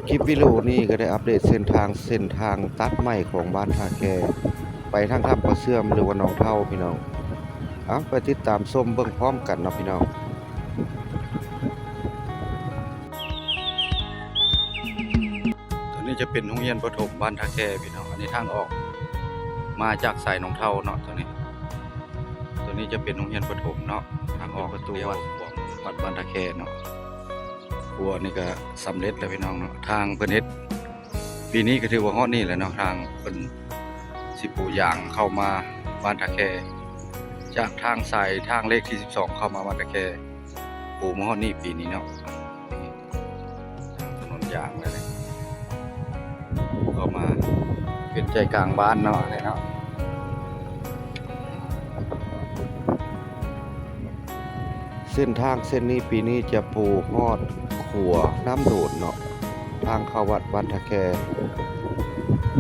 ຄລິບວິດີໂອນີ້ກໍໄດ້ອັບເດດເສັ້ນທາງ ເສັ້ນທາງຕັດໃໝ່ຂອງບ້ານທ່າແຄ ໄປທາງຖ້ຳປາເຊື່ອມ ຫຼືວ່າໜອງເທົາພີ່ນ້ອງ. ເອົາ ໄປຕິດຕາມຊົມເບິ່ງພ້ອມກັນເນາະພີ່ນ້ອງ. ຕົວນີ້ຈະເປັນໂຮງຮຽນປະຖົມບ້ານທ່າແຄພີ່ນ້ອງ. ອັນນີ້ທາງອອກມາຈາກສາຍໜອງເທົາເນາະ. ຕົວນີ້ ຕົວນີ້ຈະເປັນໂຮງຮຽນປະຖົມເນາະ. ທາງອອກປະຕູວັດ ວັດບ້ານທ່າແຄເນາະ. ຂົວນີ້ກະສຳເລັດແລ້ວພີ່ນ້ອງເນາະ. ທາງເພິ່ນເຮັດປີນີ້ກະຖືວ່າຮອດນີ້ແຫຼະເນາະ. ທາງເພິ່ນຊິປູຢາງເຂົ້າມາບ້ານທ່າແຄ ຈາກທາງສາຍທາງເລກທີສິບສອງເຂົ້າມາບ້ານທ່າແຄ ປູມາຮອດນີ້ປີນີ້ເນາະ. ຖະໜົນຢາງເລີຍ ເຂົ້າມາເປັນໃຈກາງບ້ານເນາະ ນີ້ເນາະ. ເສັ້ນທາງເສັ້ນນີ້ປີນີ້ຈະປູຮອດຂົວນ້ຳໂດນເນາະ ທາງເຂົ້າວັດບ້ານທ່າແຄ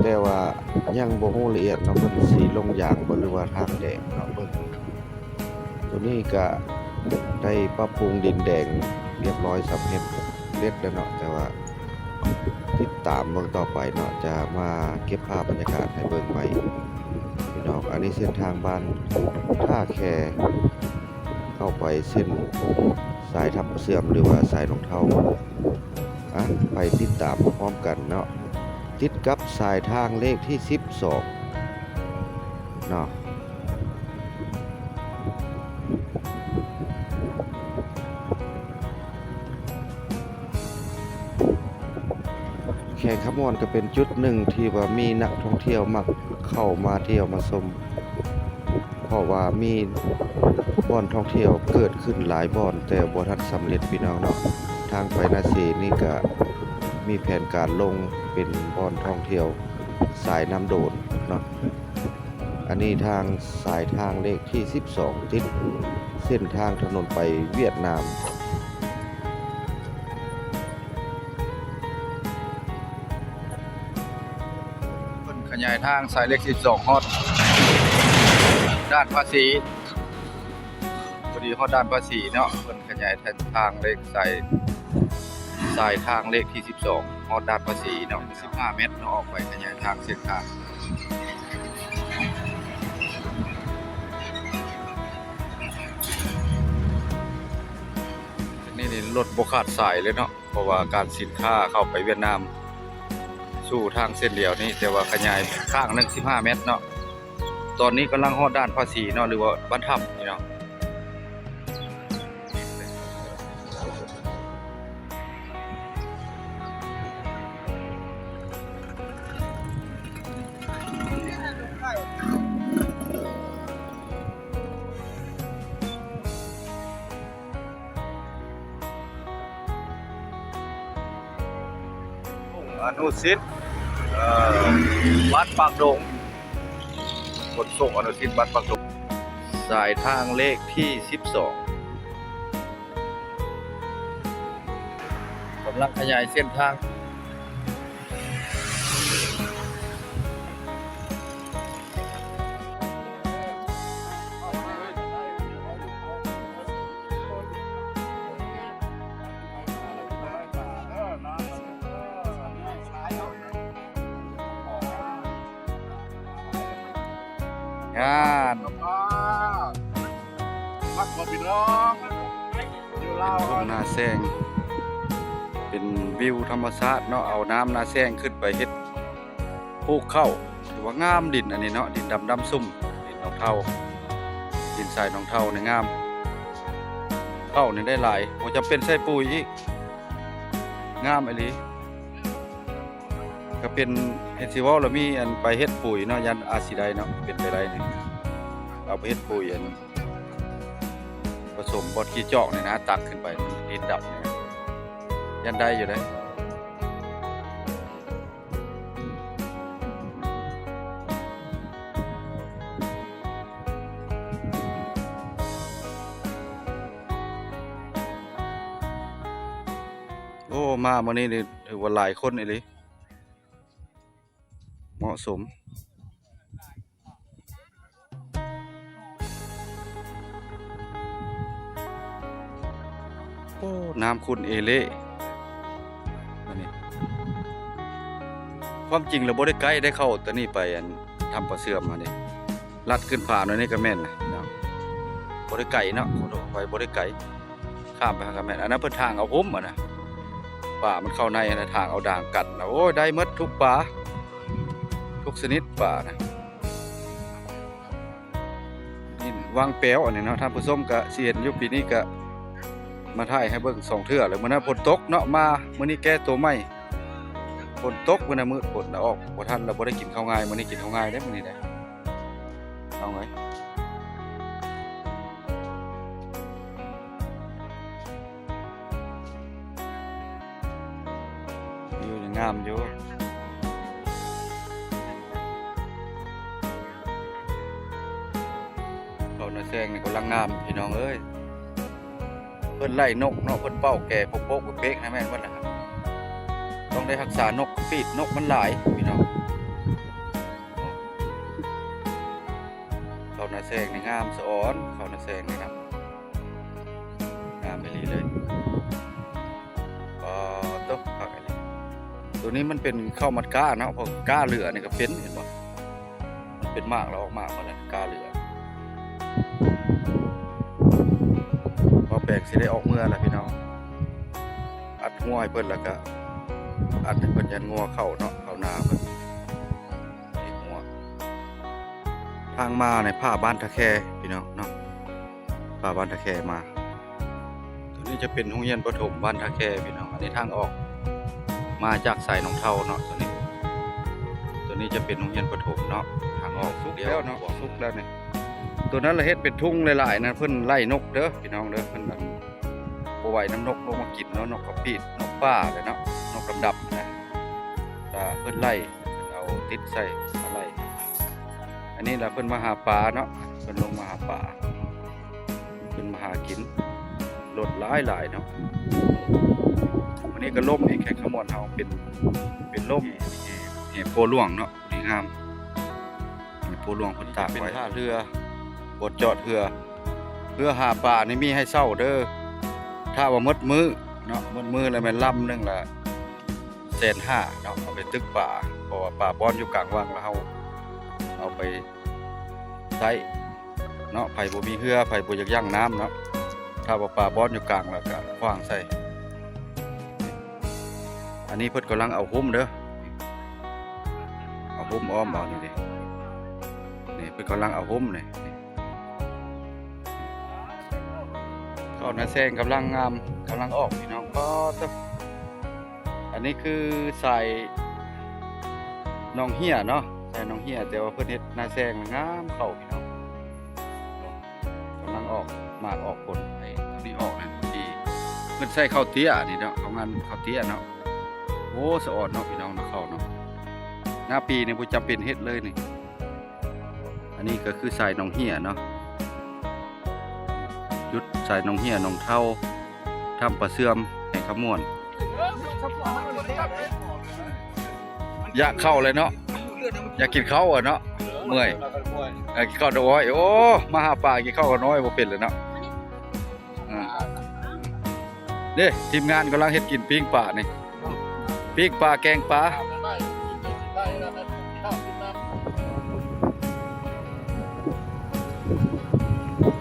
ແຕ່ວ່າຍັງບໍ່ຮູ້ລະອຽດເນາະ ເພິ່ນຊິລົງຢາງບໍ່ ຫຼືວ່າທາງແດງເນາະ. ເບິ່ງ ຕົວນີ້ກະໄດ້ປັບປຸງດິນແດງຮຽບຮ້ອຍ ສຳເລັດແລ້ວເນາະ ແຕ່ວ່າຕິດຕາມເບິ່ງຕໍ່ໄປເນາະ ຈະມາເກັບພາບບັນຍາກາດໃຫ້ເບິ່ງໃໝ່ພີ່ນ້ອງ. ອັນນີ້ເສັ້ນທາງບ້ານທ່າແຄ ເຂົ້າໄປເສັ້ນສາຍຖ້ຳປາເຊື່ອມ ຫຼືວ່າສາຍໜອງເທົາ. ອະ ໄປຕິດຕາມພ້ອມກັນເນາະ ຕິດກັບສາຍທາງເລກທີສິບສອງເນາະ. ແຂວງຄຳມ່ວນກໍເປັນຈຸດໜຶ່ງທີ່ວ່າມີນັກທ່ອງທ່ຽວມັກເຂົ້າມາທ່ຽວມາຊົມ ເພາະວ່າມີບ່ອນທ່ອງທ່ຽວເກີດຂຶ້ນຫຼາຍບ່ອນ ແຕ່ບໍ່ທັນສຳເລັດພີ່ນ້ອງເນາະ. ທາງໄປນາເຊນີ້ກະມີແຜນການລົງເປັນບ່ອນທ່ອງທ່ຽວສາຍນ້ຳໂດນເນາະ. ອັນນີ້ທາງສາຍທາງເລກທີສິບສອງ ຕິດເສັ້ນທາງຖະໜົນໄປຫວຽດນາມ. ເພິ່ນຂະຫຍາຍທາງສາຍເລກສິບສອງຮອດດ່ານພາສີ ພໍດີຮອດດ່ານພາສີເນາະ. ເພິ່ນຂະຫຍາຍທາງເລກສາຍ ສາຍທາງເລກທີສິບສອງຮອດດ່ານພາສີເນາະ ສິບຫ້າແມັດເນາະ ອອກໄປຂະຫຍາຍທາງເສັ້ນທາງ. ນີ້ ນີ້ລົດບໍ່ຂາດສາຍເລີຍເນາະ ເພາະວ່າການສິນຄ້າເຂົ້າໄປຫວຽດນາມສູ່ທາງເສັ້ນດຽວນີ້ ແຕ່ວ່າຂະຫຍາຍຂ້າງໜຶ່ງສິບຫ້າແມັດເນາະ. ຕອນນີ້ກຳລັງຮອດດ່ານພາສີເນາະ ຫຼືວ່າບ້ານຖ້ຳນີ້ເນາະ. ອະນຸສິດ ເອີ ບ້ານປາກດົງ ຂົນສົ່ງອະນຸສິດບ້ານປາກດົງ ສາຍທາງເລກທີສິບສອງ ກຳລັງຂະຫຍາຍເສັ້ນທາງ. ງານ ພັກຜ່ອນພີ່ນ້ອງ ຢູ່ລາວ ເປັນທົ່ງນາແຊງ ເປັນວິວທຳມະຊາດເນາະ ເອົານ້ຳນາແຊງຂຶ້ນໄປເຮັດ ປູກເຂົ້າ ຖືວ່າງາມ. ດິນອັນນີ້ເນາະ ດິນດຳດຳຊຸ່ມ ດິນໜອງເທົາ ດິນຊາຍໜອງເທົານີ້ງາມ. ເຂົ້ານີ້ໄດ້ຫຼາຍ ບໍ່ຈຳເປັນໃສ່ປຸຍອີກ ງາມອີ່ຫຼີ. ກໍເປັນ ເຮັດຊິເວົ້າລະມີອັນໄປເຮັດປຸຍເນາະ ຢ້ານອາດຊິໄດ້ເນາະ ເປັນໄປໄດ້ນີ້ ເອົາໄປເຮັດປຸຍອັນ ປະສົມບອດຂີ້ຈອກນີ້ນະ ຕັກຂຶ້ນໄປ ດິນດຳນີ້ນະ ຢ້ານໄດ້ຢູ່ເດ້. ໂອ້ ມາມື້ນີ້ນີ້ຖືວ່າຫຼາຍຄົນອີ່ຫຼີ ເໝາະສົມ. ໂອ້ ນ້ຳຂຸ່ນເອເລ ອັນນີ້ ຄວາມຈິງແລ້ວບໍ່ໄດ້ໃກ້ໄດ໋ ເຂົ້າຕອນນີ້ໄປອັນຖ້ຳປາເຊື່ອມຫັ້ນເດ້ ລັດຂຶ້ນຜາໜ້ອຍນີ້ກໍແມ່ນນະເນາະ ບໍ່ໄດ້ໄກເນາະ ຂໍໂທດ ໄປບໍ່ໄດ້ໄກ ຂ້າມໄປຫັ້ນກໍແມ່ນ ອັນນັ້ນເພິ່ນຖາງເອົາພຸ້ມຫັ້ນນະ ປາມັນເຂົ້າໃນຫັ້ນນະ ຖາງເອົາດາງກັນນະ ໂອ້ຍ ໄດ້ໝົດທຸກປາ ທຸກຊະນິດປານະ. ຫີນວັງແປວອັນນີ້ເນາະ ທ່ານຜູ້ຊົມກະຊິເຫັນຢູ່ ປີນີ້ກະມາຖ່າຍໃຫ້ເບິ່ງສອງເທື່ອແລ້ວ ມື້ນັ້ນຝົນຕົກເນາະ ມາມື້ນີ້ແກ້ໂຕໃໝ່ ຝົນຕົກມື້ນັ້ນ ມືດຝົນນະ ອອກບໍ່ທັນ ແລ້ວບໍ່ໄດ້ກິນເຂົ້າງ່າຍ ມື້ນີ້ກິນເຂົ້າງ່າຍເດ້ ມື້ນີ້ເດ້ ເອົາໄວ້. ວິວນີ້ງາມຢູ່ ເຂົານາແຊງນີ້ກຳລັງງາມພີ່ນ້ອງເອີຍ ເພິ່ນໄລ່ນົກເນາະ ເພິ່ນເປົ່າແກ່ໂປກໆເປັກໆນະ ແມ່ນເບິດລະ ຕ້ອງໄດ້ຮັກສານົກປີດ ນົກມັນຫຼາຍພີ່ນ້ອງ. ເຂົ້ານາແຊງນີ້ງາມສະອອນ ເຂົ້ານາແຊງນີ້ນະ ງາມອີ່ຫຼີເລີຍ ປາໂຕ ຄັກອີ່ຫຼີ ໂຕນີ້ມັນເປັນເຂົ້າມັດກ້າເນາະ ເພາະກ້າເຫຼືອນີ້ກໍເປັນ ເຫັນບໍ່ ມັນເປັນໝາກແລ້ວອອກໝາກມາແລ້ວ ກ້າເຫຼືອ ພໍແປງຊິໄດ້ອອກເມືອແລ້ວພີ່ນ້ອງ ອັດຮົ້ວໃຫ້ເພິ່ນ ແລ້ວກໍອັດໃຫ້ເພິ່ນ ຢ້ານງົວເຂົ້າເນາະ ເຂົ້ານາເພິ່ນ. ທາງມາໃນຜາບ້ານທ່າແຄພີ່ນ້ອງເນາະ ຜາບ້ານທ່າແຄມາ ໂຕນີ້ຈະເປັນໂຮງຮຽນປະຖົມບ້ານທ່າແຄພີ່ນ້ອງ ອັນນີ້ທາງອອກມາຈາກສາຍໜອງເທົາເນາະ ໂຕນີ້ ໂຕນີ້ຈະເປັນໂຮງຮຽນປະຖົມເນາະ ທາງອອກສຸກແລ້ວເນາະ ສຸກແລ້ວນີ້ ໂຕນັ້ນລະເຮັດເປັນທຸງຫຼາຍໆນະ ເພິ່ນໄລ່ນົກເດີພີ່ນ້ອງເດີ ເພິ່ນ ບໍ່ໄຫວນຳນົກລົງມາກິນເນາະ ນົກກະປີດ ນົກປ່າແຫຼະເນາະ ນົກດຳໆນະ ກະເພິ່ນໄລ່ ເອົາຕິດໃສ່ມາໄລ່ ອັນນີ້ລະເພິ່ນມາຫາປາເນາະ ເພິ່ນລົງມາຫາປາ ເພິ່ນມາຫາກິນ ລົດຫຼາຍໆເນາະ ມື້ນີ້ກະລົມອີກ ແຂກຂະມວນເຮົາເປັນ ເປັນລົມ ແຫ່ໂພຫຼວງເນາະ ດີງາມ ແຫ່ໂພຫຼວງເພິ່ນຕາກໄວ້ ເປັນທ່າເຮືອ ບ່ອນຈອດເຮືອ ເຮືອຫາປານີ້ມີໃຫ້ເຊົ່າເດີ ຖ້າວ່າໝົດມື້ເນາະ ໝົດມື້ແລ້ວແມ່ນລຳໜຶ່ງລະແສນຫ້າເນາະ ເອົາໄປຕຶກປາ ເພາະວ່າປາບ່ອນຢູ່ກາງວັງ ລະເຮົາເອົາໄປໃຊ້ເນາະ ໃຜບໍ່ມີເຮືອ ໃຜບໍ່ຢາກຢັ້ງນ້ຳເນາະ ຖ້າວ່າປາບ່ອນຢູ່ກາງລະກະຂວາງໃສ່. ອັນນີ້ເພິ່ນກຳລັງເອົາຫຸ້ມເດີ ເອົາຫຸ້ມອ້ອມເອົານີ້ເດ້ ນີ້ເພິ່ນກຳລັງເອົາຫຸ້ມນີ້ ເຂົ້ານາແຊງກຳລັງງາມ ກຳລັງອອກພີ່ນ້ອງ ປາໂຕ ອັນນີ້ຄືສາຍໜອງເຫ້ຍເນາະ ສາຍໜອງເຫ້ຍ ແຕ່ວ່າເພິ່ນເຮັດນາແຊງງາມເຂົ້າພີ່ນ້ອງ. ກຳລັງອອກໝາກອອກຜົນ ໄອ້ຕົວນີ້ອອກນະ ທີ່ເພິ່ນໃສ່ເຂົ້າເຕ້ຍນີ້ເນາະ ເຂົ້າງານເຂົ້າເຕ້ຍເນາະ ໂອ້ ສະອອນເນາະພີ່ນ້ອງເນາະ ເຂົ້າເນາະ ໜ້າປີນີ້ບໍ່ຈຳເປັນເຮັດເລີຍນີ້ ອັນນີ້ກໍຄືສາຍໜອງເຫ້ຍເນາະ ຈຸດສາຍໜອງເຫ້ຍ ໜອງເທົາ ຖ້ຳປາເຊື່ອມ ແຫ່ງຄຳມ່ວນ ຢາກເຂົ້າເລີຍເນາະ ຢາກກິນເຂົ້າອະເນາະ ເມື່ອຍ ເອີ ກິນເຂົ້ານ້ອຍ ໂອ້ ມາຫາປາກິນເຂົ້າກໍນ້ອຍ ບໍ່ເປັນເລີຍເນາະ ເອີ ເດ້ ທີມງານກຳລັງເຮັດກິນ ປີ້ງປານີ້ ປີ້ງປາ ແກງປາ.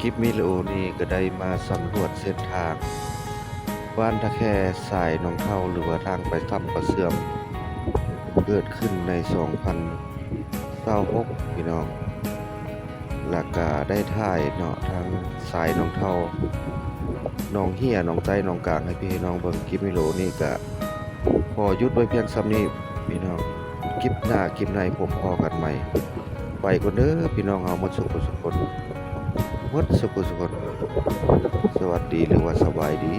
ຄລິບວິດີໂອນີ້ກໍໄດ້ມາສຳຫຼວດເສັ້ນທາງບ້ານທ່າແຄ ສາຍໜອງເທົາ ຫຼືວ່າທາງໄປຖ້ຳປາເຊື່ອມ ເກີດຂຶ້ນໃນສອງພັນຊາວຫົກ ພີ່ນ້ອງ ແລ້ວກະໄດ້ຖ່າຍເນາະ ທາງສາຍໜອງເທົາ ໜອງເຫ້ຍ ໜອງໄຊ ໜອງກາງ ໃຫ້ພີ່ໃຫ້ນ້ອງເບິ່ງ. ຄລິບວິດີໂອນີ້ກະຂໍຢຸດໄວ້ພຽງສ່ຳນີ້ພີ່ນ້ອງ ຄລິບໜ້າຄລິບໃນພົບພໍ້ກັນໃໝ່. ໄປກ່ອນເດີພີ່ນ້ອງເຮົາໝົດສຸຂູສຸຄົນ ໝົດສຸຂູສຸຄົນ ສະຫວັດດີ ຫຼືວ່າສະບາຍດີ.